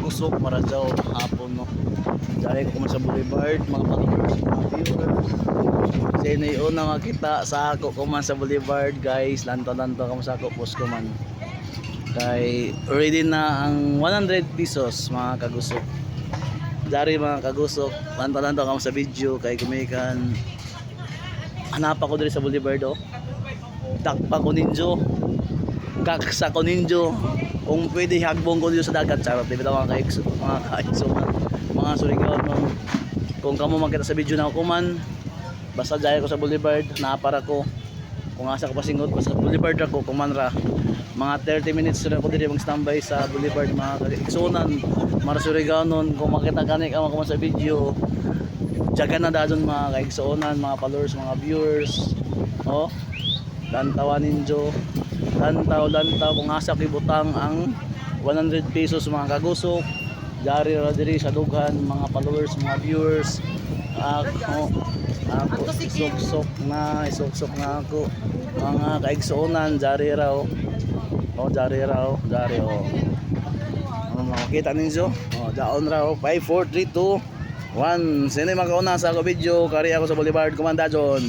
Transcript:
Kagusok, Maradjaw, hapon, no. Dali ko kuman sa Boulevard, mga followers, mga viewers. Sa inyo una makita sa ako kuman sa Boulevard, guys. Lanto-lanto kamo sa ako post kuman. Kay ready na ang 100 pesos, mga kagusok. Dari mga kagusok, lanto-lanto kamo sa video kay kumikan. Hanap ako diri sa Boulevard, oh. Dakpa ko ninjo. Kaksa ko ninjo. Kung pwede hagbong ko dito sa dagat, charot. Di ba mga kaigso, mga kaigso, mga Surigao, no? Kung kamo makita sa video na ako man, basta dahil ko sa Boulevard, naapara ko. Kung asa ko pasingot, basta Boulevard ako, kuman ra. Mga 30 minutes rin ako diri mag standby sa Boulevard, mga kaigsunan, mga Surigaonon. Kung makita gani ka kuman sa video, tiyaga na dadon mga kaigsuonan, mga followers, mga viewers. Oh, lantawa ninjo. Lantaw, lantaw kung asa ko ibutang ang 100 pesos, mga kagusok. Dari ra diri sa dughan, mga followers, mga viewers. Ako, ako isuksok na, isuksok na ako. Mga kaigsuonan, jari ra oh. Oh, jari ra oh, jari oh. Ano makita ninyo? Oh, jaon ra oh. 5 4 3 2 1. Sino yung makauna sa ako video? Kari ako sa Boulevard, kumanda John.